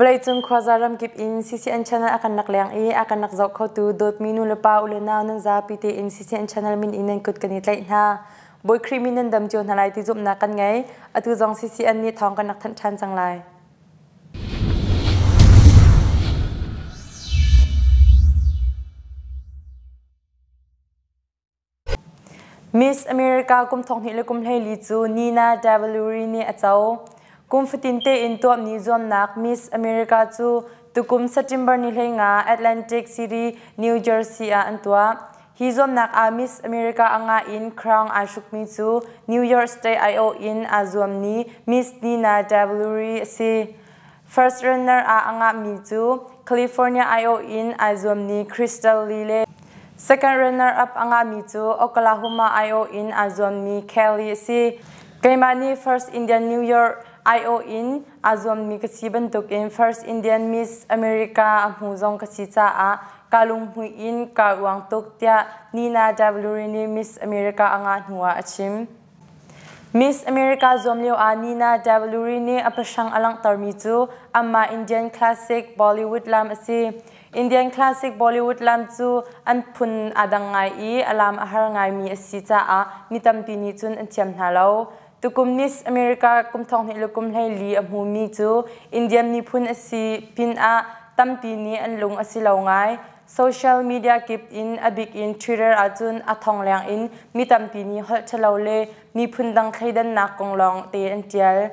Vawleicung khuaza ramkip in CCN channel a kan rak leng i a kan rak zoh khotu dawtmi nu le pa u le nau nan zapi tein CCN channel min in nan kut kan i tlaih hna. Bawi Khrih min nan dam cio hna lai ti zumhnak kan ngei. Atu zong CCN nih thawng kan rak thanh ṭhan cang lai. Miss America kum thonghnih le kum 14 cu Nina Davuluri nih a co. Kum fatin tein tuahmi zuamnak Miss America cu tukum September ni 15 Atlantic City, New Jersey ah an tuah. Hi zuamnak ah Miss America a ngah in crown aa hrukmi cu New York State aiawh in aa zuammi Miss Nina Davuluri a si. First runner ah a ngahmi cu California aiawh in ai zuammi Crystal Lee le second runner-up a ngahmi cu Oklahoma aiawh in aa zuammi Kelly a si. Keimah nih First Indian New York aiawh in aa zuammi ka si bantukin First Indian Miss America a hmu zong ka si caah kaa lunghmuih in kaa uang tuk tiah Nina Davuluri nih Miss America a ngah hnuah a chim. Miss America zuam lio ah Nina Davuluri nih a pahrang a langhtermi cu amah Indian classic Bollywood lam a si. Indian classic Bollywood lam cu an phun aa dang ngai i a lam a har ngaimi a si caah mi tampi nih cun an thiam hna lo. Tukum Miss America kum 20 le kum 14 a hmumi cu Indian miphun a si pinah tampi nih an lung a si lo ngai. Social media kip in a bik in Twitter ahcun a thong leng in mi tampi nih holh ṭhalo le miphun dang thleidannak kong lawng te an ṭial.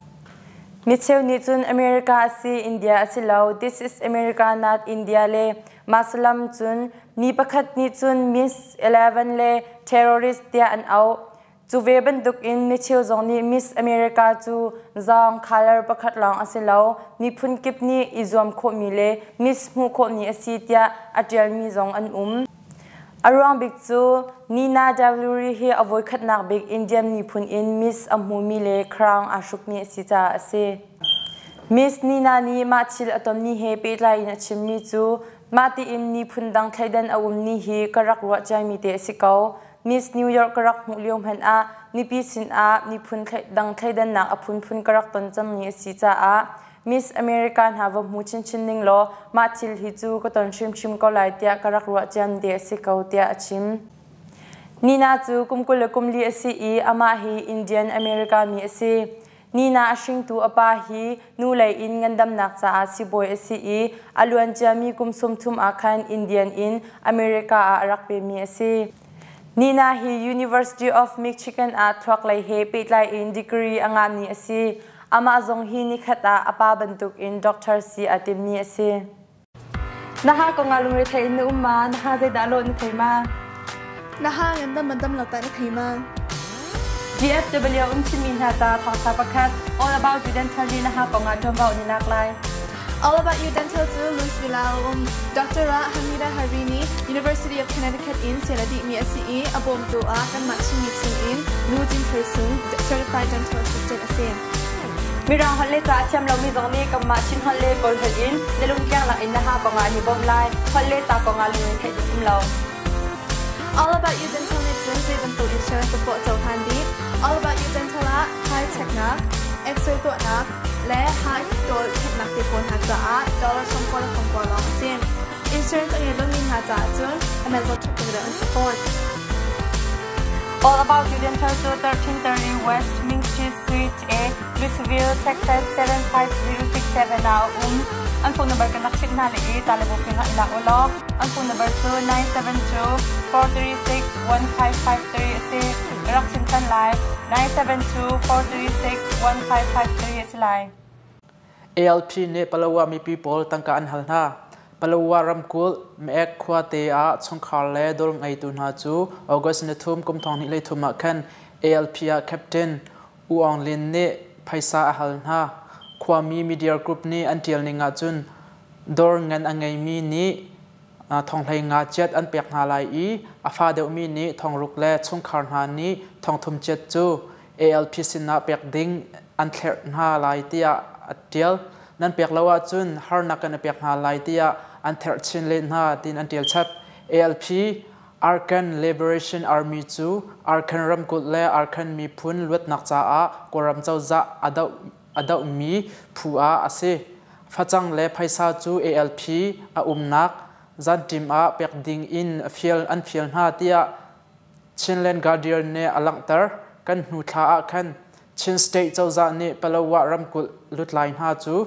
Micheu nih cun America a si, India a si lo, This is America not India le Muslim cun mi pakhat nih cun Miss 11 le terrorist tiah an auh. Cu ve bantukin micheu zong nih Miss America cu zawng color pakhat lawng a si lo, miphun kip nih i zuam khawhmi le Miss hmuh khawhmi a si tiah a ṭialmi zong an um. A ruang bik cu Nina Davuluri hi a voikhatnak bik Indian miphun in Miss a hmumi le crown aa hrukmi a si caah a si. Miss Nina nih mah thil a tonmi he pehtlai in a chimmi cu mah tiin miphun dang thleidan a ummi hi ka rak ruah ciami te a si ko. Miss New York ka rak hmuh lio hmanh ah mipi sinah miphun dang thleidannak a phunphun ka rak ton cangmi a si caah Miss America hna va hmu chinchin ning law mah thil hi cu ka ton hrimhrim ko lai tiah ka rak ruah ciam te a si ko tiah a chim. Nina cu kum 24 a si i amah hi Indian America mi a si. Nina a hringtu a pa hi nu lei in ngandamnak caah sibawi a si i a luanciami kum 30 ah khan Indian in America ah a rak pemi a si. Nina hi University of Michigan ah thluak lei he pehtlai in degree a ngahmi a si. Amah zong hi nikhat ah a pa bantukin doctor si aa timmi a si. Na ha kong ah lungrethei in na um ma? Na ha zeidah lawh na thei ma? Na ha ngandam man dam lo ta na thei ma? DFW um chimmi hna ca thawngtha pakhat All About You Dental nih na ha kong ah ṭuanvo an i lak lai. All About You Dental cu Louisville ah a um. Dr. Ra Hamida Harini, University of Connecticut in sian a dihmi a si i a bawmtu ah kanmah Chinmi chungin Nu Jin Phei Sung, Certified Dental Assistant a si. Mirang holh le ca a thiam lomi zong nih kanmah Chin holh le Kawl holh in na lungtliang lak in na ha kong ah an i bawmh lai. Holh le ca kong ah lungre theih ding um lo. All About You Dental nih cun zei bantuk insurance paoh cohlan dih. All About You Dental ah high checknak, X-ray tuahnak, le high tawl checknak te pawl hna caah dollar 99 lawng a si. Insurance a ngei lomi hna caah cun a man zong ṭhat tuk deuh an si fawn. All About You Dental cu 1330 West Ming Street Suite A, Louisville, Texas 75067 ah a um. An phone number kan rak chimh hna le i ca le bu ping ah i lak u law an phone number cu 972-436-1553 a si. Ka rak chim than lai. 972-436-1553 a si lai. ALP nih Palawa mipi pawl tangka an hal hna. Palawa ramkulh Meek khuate ah chungkhar le dawr ngeitu hna cu August ni thum kum 2023 ah khan ALP ah Captain U Aung Lin nih phaisa a hal hna. Khuami media group nih an ṭial ning ahcun dawr ngan a ngeimi nih thonghlei nga chiat an pek hna lai i a fa deuhmi nih thongruk le chungkhar hna nih thongthum chiat cu ALP sinah pek ding an thlerh hna lai tiah a ṭial. Nan pek lo ahcun harnak kan i pek hna lai tiah an therh chin len hna tiin an ṭial chap. ALP Arakan Liberation Army cu Arakan ramkulh le Arakan miphun luatnak caah Kawlram cozah a dohmi phu ah a si. Facang le phaisa cu ALP a umnak zanṭim ah pek ding in an fial hna tiah Chinland Guardian nih a langhter. Kan hnu thla ah khan Chin State cozah nih Palawa ramkulh lutlai hna cu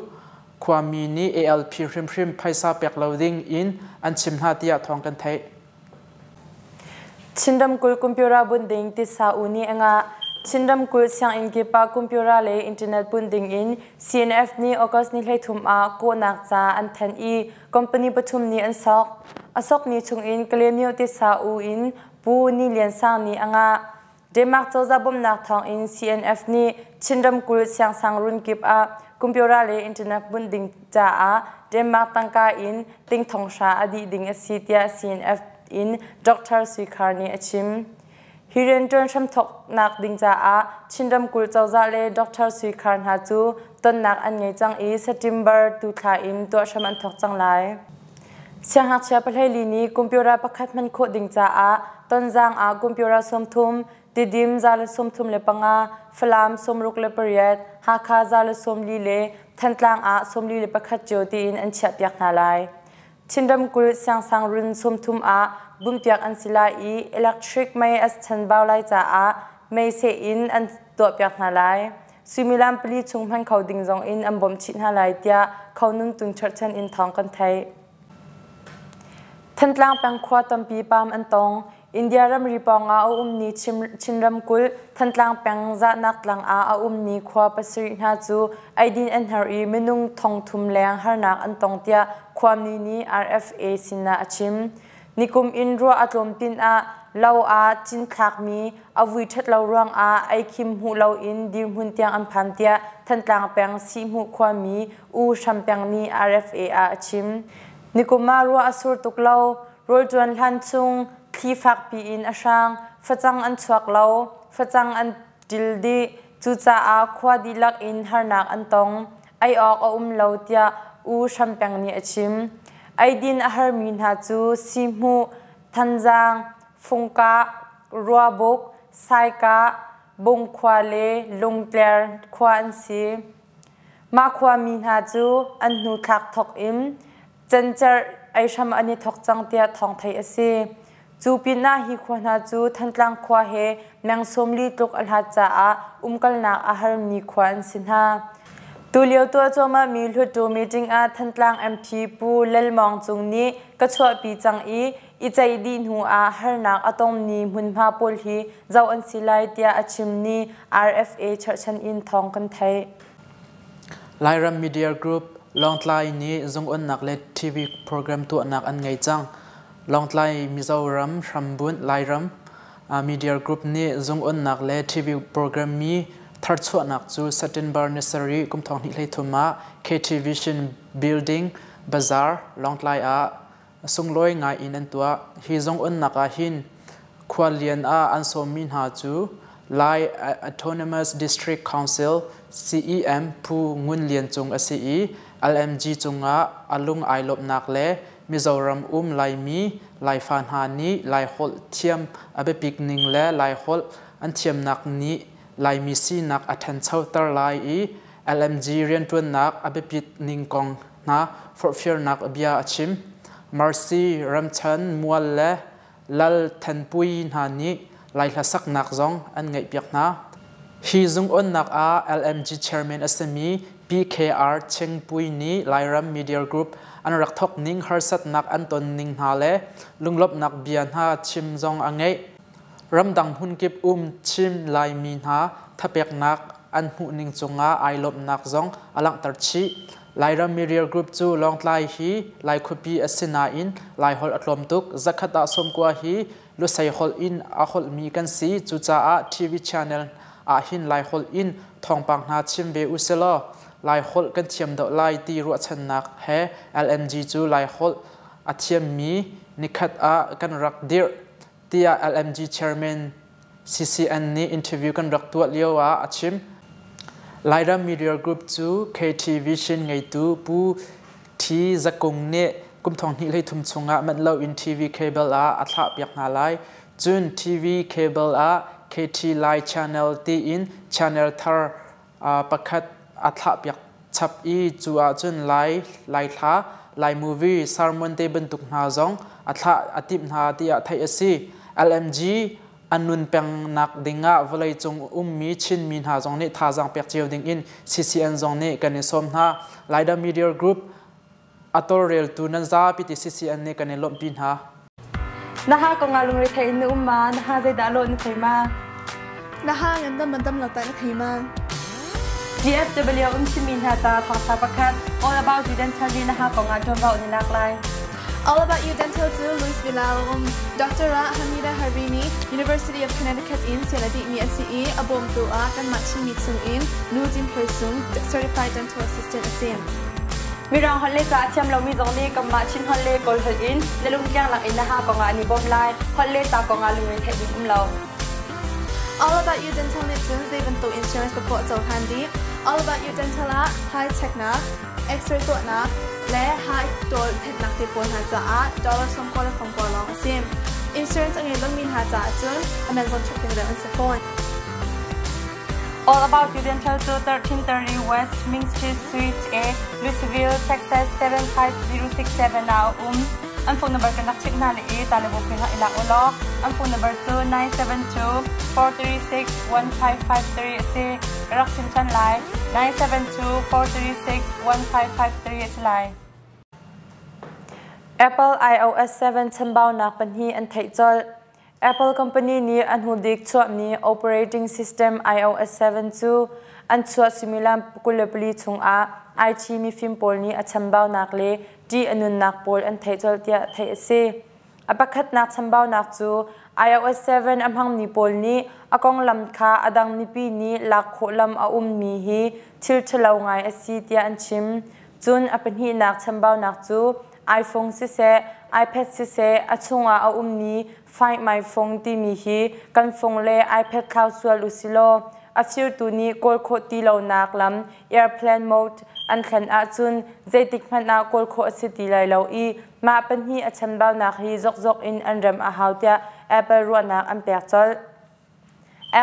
khuami nih ALP hrimhrim phaisa pek lo ding in an chim hna tiah thawng kan theih. Chin ramkulh computer bunh ding titsa u nih a ngah. Chin ramkulh sianginn kip ah computer le internet bunh ding in CNF nih August ni 13 ah kawhnak ca an thanh i company pathum nih an sok. A sokmi chungin Kalaymyo titsa u in Pu Ni Lian Sang nih a ngah. Denmark cozah bawmhnak thawngin CNF nih Chin ramkulh siangsang run kip ah computer le internet bunh ding caah Denmark tangka in ting thong hra a dih ding a si tiah CNF in Dr. Sui Khar nih a chim. Hi rianṭuan hramthawknak ding caah Chin ramkulh cozah le Dr. Sui Khar hna cu tonnak an ngei cang i September tu thla in tuah hram an thawk cang lai. Siangngakchia pahlei nih computer pakhat hman khawh ding caah Tonzang ah computer 30, Tidim 135, Falam 68, Hakha 140 le Thantlang ah 41 cio tiin an chiahpiak hna lai. Chin ramkulh siangsang run 30 ah bumpiak an si lai i electric mei a chanbau lai caah mei seh in an tuahpiak hna lai. Suimilam pali chung hman kho ding zong in an bawmh chih hna lai tiah Khonun Tung cherhchan in thawng kan theih. Thantlang peng khua tampi pam an tong. India ramri pawngah a ummi Chin ramkulh Thantlang peng Zahnak tlang ah a ummi khua pasarih hna cu eidin an har i minung thongthum leng harnak an tong tiah khuami nih RFA sinah a chim. Nikum in ruah a tlawm pinah lo ah cinthlakmi a vui ṭhat lo ruangah eikhim hmuh loin dirhmun tiang an phan tiah Thantlang peng Sihhmuh khuami U Hram Peng nih RFA ah a chim. Nikum ah ruah a sur tuk lo, rawlṭuan hlan chung thli fakpi in a hrang, facang an chuak lo, facang an ṭil dih, cucaah khua dihlak in harnak an tong. Ei awk a um lo tiah U Hram Peng nih a chim. Eidin a harmi hna cu Sihhmuh, Thanzaang, Fungkah, Ruabuk, Saikah, Bungkhua le Lungtler khua an si. Mah khuami hna cu an hnu thlak thawk in cancerh ei hram an i thawk cang tiah thawng theih a si. Cu pinah hi khua hna cu Thantlang khua he meng 40 tluk a hlat caah umkalnak a harmi khua an si hna. Tulio tuah cuahmahmi Hluttaw meeting ah Thantlang MP Pu Lal Mawng Cung nih ka chuahpi cang i i ceih dih hnu ah harnak a tongmi hmunhma pawl hi zoh an si lai tiah a chim ni RFA cherhchan in thawng kan theih. Lairam Media Group Lawngtlai nih zungonnak le TV program tuahnak an ngei cang. Lawngtlai Mizoram hrambunh Lairam Media Group nih zungonnak le TV program mi tharchuahnak cu September ni sarih kum thong hnih hlei thum ah KT Vision Building Bazaar Lawngtlai ah sunglawi ngai in an tuah. Hi zungonnak ah hin khualian ah an sawmmi hna cu Lai Autonomous District Council CEM Pu Ngun Lian Cung a si i LMG cungah a lung ai lawmhnak le Mizoram um Laimi Laifa hna nih Laiholh thiam a biapik ning le Laiholh an thiamnak nih Laimi sinak a ṭhanchoter lai i LMG rianṭuannak a biapit ning kong hna forhfialnak bia a chim. Mercy Ramchan Mual le Lal Thanpui hna nih Lai hlasaknak zong an ngeihpiak hna. Hi zungonnak ah LMG chairman a simi PKR Chengpui nih Lairam Media Group an rak thawk ning harsatnak an ton ning hna le lunglawmhnak bia hna chim zong a ngeih. Ramdang hmunkip um Chin Laimi hna thapeknak an hmuhning cungah ai lawmhnak zong a langhter chih. Lairam Media Group cu Lawngtlai hi Lai khuapi a si nain Laiholh a tlawm tuk. Zakhat ah 90 hi Lusei holh in a holhmi kan si. Cucaah TV channel ahhin Laiholh in thawngpang hna chim ve usilaw Laiholh kan thiam deuh lai ti ruahchannak he LMG cu Laiholh a thiammi nikhat ah kan rak dirh tiah LMG chairman CCN nih interview kan rak tuah lio ah a chim. Lairam Media Group cu KT Vision ngeitu Pu T. Zakung nih kum thong hnih hlei thum chungah manh loin TV cable ah a thlahpiak hna lai. Cun TV cable ah KT Lai Channel tiin channel thar pakhat a thlahpiak chap i cu ahcun Lai, Laithla, Lai movie, sermon te bantuk hna zong a thlah a timh hna tiah theih a si. LMG an nun pengnak dingah vawleicung ummi Chinmi hna zong nih thazaang pek cio dingin CCN zong nih kan i sawm hna. Laida Media Group a tawlreltu nan zapi ti CCN nih kan i lawmhpi hna. Na ha kong ah lungre thei in na um ma? Na ha zeidah lawh na thei ma? Na ha ngandam man dam lo ta na thei ma? DFW um chimmi hna ca thawngtha pakhat All About You Dental nih na ha kong ah ṭuanvo an i lak lai. All About You Dental cu Louisville ah a um. Dr. Hamida Harbi nih University of Connecticut in sian a dihmi a si i a bawmtu ah kanmah Chinmi chungin Nu Cin Phloi Sung, Certified Dental Assistant a si. Mirang holh le ca a thiam lomi zong nih kanmah Chin holh le Kawl holh in na lungtliang lak in na ha kong ah an i bawmh lai. Holh le ca kong ah lungre theih ding um lo. All About You Dental nih cun zei bantuk insurance paohpaoh cohlan dih. All About You Dental ah high checknak, X-ray tuahnak, le high tawl thennak te pawl hna caah dollar sawmkua le fangkua lawng a si. Insurance a ngei lomi hna caah cun a man zong check ding deuh an si fawn. All About You Dental cu 1330 West Ming Street, Suite A, Louisville, Texas 75067 ah a um. An phone number kan rak chimh hna le i ta le bu ah i lak u law an phone number cu 972 436 1553 a si. Ka rak chim ṭhan lai. 972 436 1553 a si lai. Apple iOS 7 chambaunak pahnih an theih colh. Apple company nih a hnubik chuahmi operating system iOS 7 cu an chuah suimilam 24 chungah IT mifim pawl nih a chambaunak le ṭih a nunnak pawl an theih colh tiah theih a si. A pakhatnak chambaunak cu iOS 7 a hmangmi pawl nih a konglam kha a dang mipi nih lak khawh lam a ummi hi thil ṭhalo ngai a si tiah an chim. Cun a pahnihnak chambaunak cu iPhone siseh, iPad siseh a chungah a ummi Find My Phone timi hi kan phone le iPad thlau sual usilaw a firtu nih kawl khawh ti lonak lam airplane mode an thlen ahcun zeitik hmanh ah kawl khawh a si ti lai lo i mah pahnih a chanbaunak hi zokzok in an rem a hau tiah Apple ruahnak an pek colh.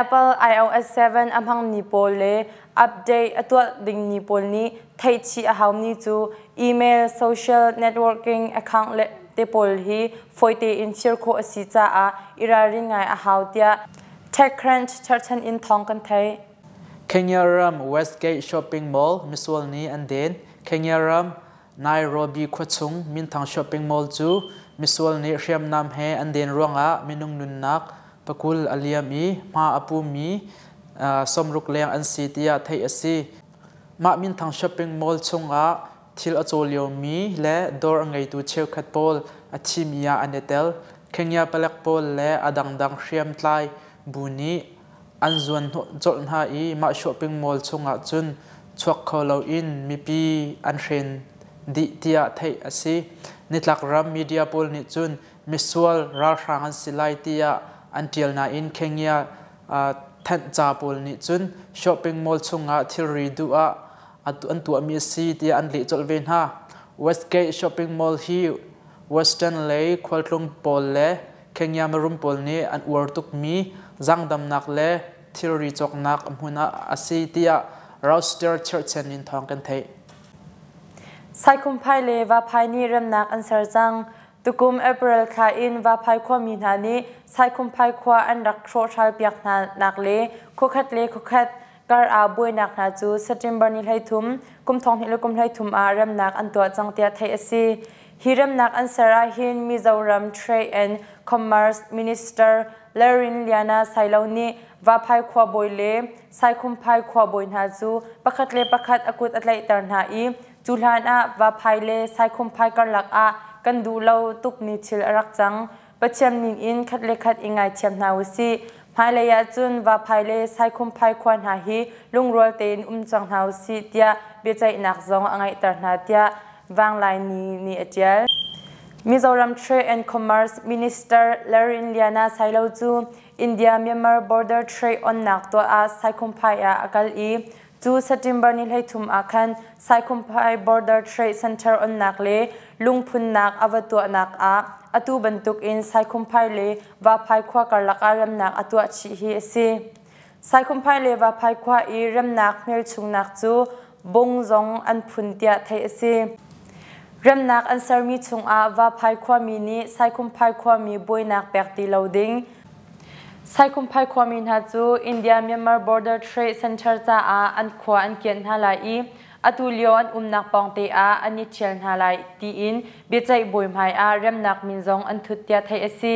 Apple iOS 7 a hmangmi pawl le update a tuah dingmi pawl nih theihchih a haumi cu email, social networking account le te pawl hi fawi tein fir khawh a si caah i ralrin ngai a hau tiah TechCrunch cherhchan in thawng kan theih. Kenya ram Westgate Shopping Mall misual nih an den. Kenya ram Nairobi khuachung minthang shopping mall cu misual nih hriamnam he an den ruangah minung nunnak pakul a liam i hma a pumi 60 leng an si tiah theih a si. Mah minthang shopping mall chungah thil a caw liomi le dawr a ngeitu cheukhat pawl a thimi ah an i tel. Kenya palek pawl le a dangdang hriamtlai bu nih an zuan hnawh colh hna i mah shopping mall chungah cun chuak kho loin mipi an hren dih tiah theih a si. Nitlak ram media pawl nih cun misual ralhrang an si lai tiah an ṭial nain Kenya thanhca pawl nih cun shopping mall chungah thilri duh ah an tuahmi a si tiah an leh colh ve hna. Westgate shopping mall hi Western lei khualtlung pawl le Kenya mirum pawl nih an uar tukmi zaangdamnak le thilri cawknak hmun ah a si tiah Roster cherhchan in thawng kan theih. Saikhumphai le Vaphai nih remnak an ser cang. Tukum April thla in Vaphai khuami hna nih Saikhumphai khua an rak hrawhhral piak hna nak le khuakhat le khuakhat kar ah buainak hna cu September ni 13 kum 20 le kum 33 ah remnak an tuah cang tiah theih a si. Hi remnak an ser ahhin Mizoram Trade and Commerce Minister Lalrin Liana Sailo nih Vaphai khuabawi le Saikhumphai khuabawi hna cu pakhat le pakhat a kut a tlaihter hna i cu hlan ah Vaphai le Saikhumphai karlak ah kan duh lo tukmi thil a rak cang. Pathian min in khat le khat i ngaithiam hna usih. Hmailei ah cun Vaphai le Saikhumphai khua hna hi lungrual tein um cang hna usih tiah biaceihnak zong a ngeihter hna tiah Vanglaini nih a ṭial. Mizoram Trade and Commerce Minister Lalrinliana Sailo cu India-Myanmar border trade onnak tuah ah Saikhumphai ah a kal i cu September ni 13 ah khan Saikhumphai Border Trade Center onnak le lungphunnak a va tuahnak ah atu bantuk in Saikhumphai le Vaphai khua karlak ah remnak a tuah chih hi a si. Saikhumphai le Vaphai khua i remnak hmelchungnak cu Bung zong an phun tiah theih a si. Remnak an sermi chungah Vaphai khuami nih Saikhumphai khuami buainak pek ti lo ding, Saikhumphai khuami hna cu India-Myanmar Border Trade Center caah an khua an kianh hna lai i atu lio an umnak pawngte ah an i ṭhial hna lai tiin biaceih bawi hmai ah remnak min zong an thut tiah theih a si.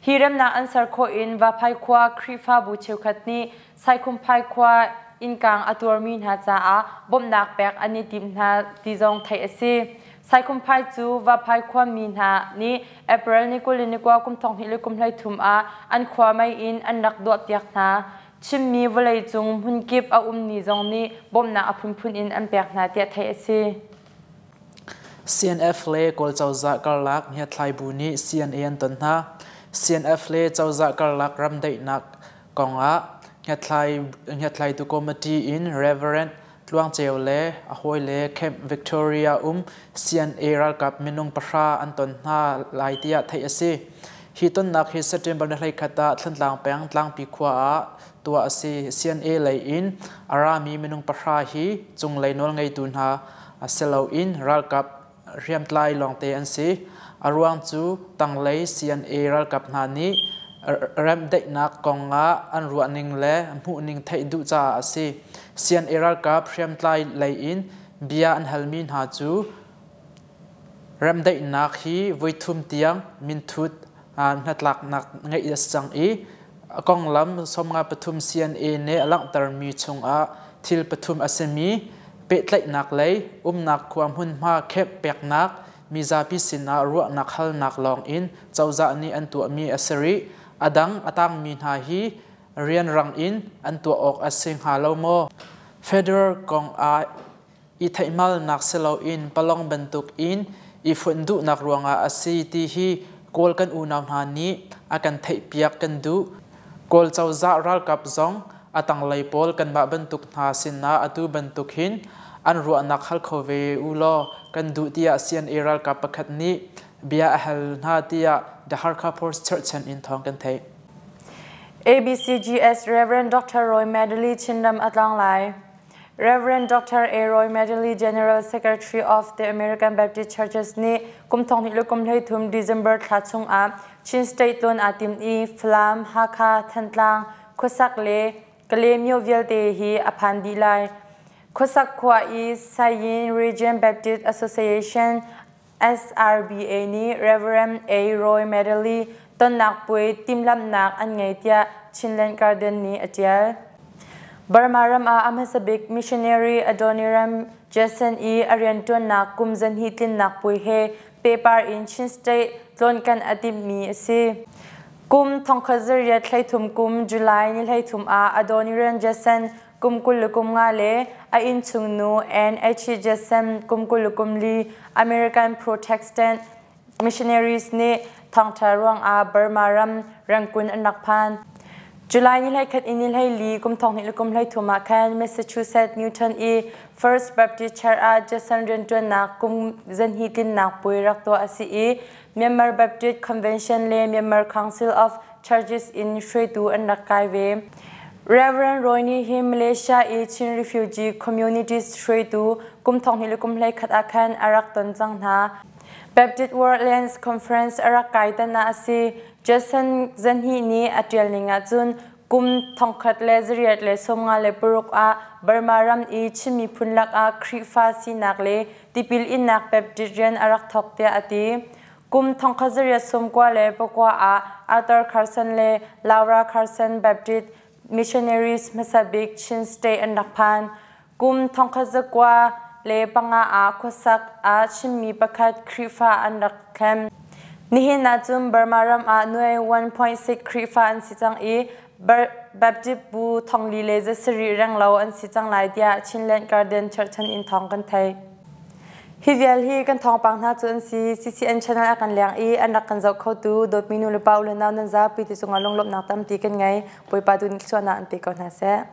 Hi remnak an ser khawh in Vaphai khua Khrihfabu cheukhat nih Saikhumphai khua innkang a tuarmi hna caah bawmhnak pek an i tim hna ti zong theih a si. Saikhumphai cu Vaphai khuami hna nih April ni 21 kum 2023 ah an khua mei in an rak duahpiak hna. Chimmi vawleicung hmunkip a ummi zong nih bawmhnak a phunphun in an pek hna tiah theih a si. CNF le Kawl cozah karlak ngiatthlai bu nih CNA an ton hna. CNF le cozah karlak ramdaihnak kongah ngiathlaitu committee in Reverend Tluang Ceu le a hawile Camp Victoria um CNA ralkap minung pahra an ton hna lai tiah theih a si. Hi tonnak hi September ni 21 ah Thantlang peng Tlangpi khua ah tuah a si. CNA lei in a rami minung pahra hi cunglei nawlngeitu hna si loin ralkap hriamtlai lawngte an si. A ruang cu tanglei CNA ralkap hna nih remdaihnak kong ah an ruahning le hmuhning theih duh caah a si. CNA ralkap hriamtlai lei in bia an halmi hna cu remdaihnak hi voithum tiang minthut hnatlaknak ngeih a si cang i a konglam 53 CNA nih a langhtermi chungah thil pathum a simi pehtlaihnak lei umnak khua hmunhma khep peknak mizapi sinah ruahnak halnak lawng in cozah nih an tuahmi a si rih. A dang a tangmi hna hi rianrang in an tuah awk a si hnga lo maw? Federal kong ah i theihmalnak si loin palong bantuk in i fonh duhnak ruangah a si ti hi Kawl kan unau hna nih a kan theihpiak kan duh. Kawl cozah ralkap zong a tanglei pawl kanmah bantuk hna sinah atu bantuk hin an ruahnak hal kho ve u law kan duh tiah CNA ralkap pakhat nih bia a hal hna tiah The Hakha Post cherhchan in thawng kan theih. ABCGS Rev. Dr. Roy Medley Chinram a tlawng lai. Rev. Dr. A. Roy Medley, General Secretary of the American Baptist Churches nih kum thong hnih le kum 13 December thla chungah Chin State tlawn aa tim i Falam, Hakha, Thantlang, Khuasak le Kalaymyo vialte hi a phan dih lai. Khuasak khua i Sayin Region Baptist Association SRBA nih Rev. A. Roy Medley tonnak puai timhlamhnak an ngei tiah Chinland Garden nih a ṭial. Burma ram ah a hmasa bik missionary Adoniram Judson i a rianṭuannak kum zanhnih tlinnak puai he pehpar in Chin State tlawnkan a timhmi a si. Kum 1833 kum July ni 13 ah Adoniram Judson kum 25 le a innchungnu Ann H. Judson kum 24 American Protestant missionaries nih thawngṭha ruangah Burma ram Rangoon an rak phan. July ni 11 in ni 14 kum 2013 ah khan Massachusetts Newton i First Baptist Church ah Judson rianṭuannak kum zanhnih tlinnak puai rak tuah a si i Myanmar Baptist Convention le Myanmar Council of Churches in hruaitu an rak kai ve. Reverend Roy nih hi Malaysia i Chin Refugee Communities hruaitu kum 20 le kum 21 ah khan a rak ton cang hna. Baptist World Lands Conference a rak kai tan ah a si. Jason Zanhi nih a ṭial ning ahcun kum 1856 ah Burma ram i Chin miphun lakah Khrihfa sinak le tipil innak Baptist rian a rak thawk tiah a ti. Kum 1999 ah Arthur Carson le Laura Carson Baptist missionaries hmasa bik Chin State an rak phan. Kum 1905 ah khuasak ah Chinmi pakhat Khrihfa an rak thlem. Nihin ahcun Burma ram ah nuai 1.6 Khrihfa an si cang i Baptist bu thongli le zasarih renglo an si cang lai tiah Chinland Garden cherhchan in thawng kan theih. Hi vial hi kan thawngpang hna cu an si. CCN channel a kan leng i an rak kan zoh khotu dawtmi nu le pa u le nau nan zapi ti cungah lunglawmhnak tampi kan ngei. Bawipa tu nih thluachuahnak an pe ko hna seh.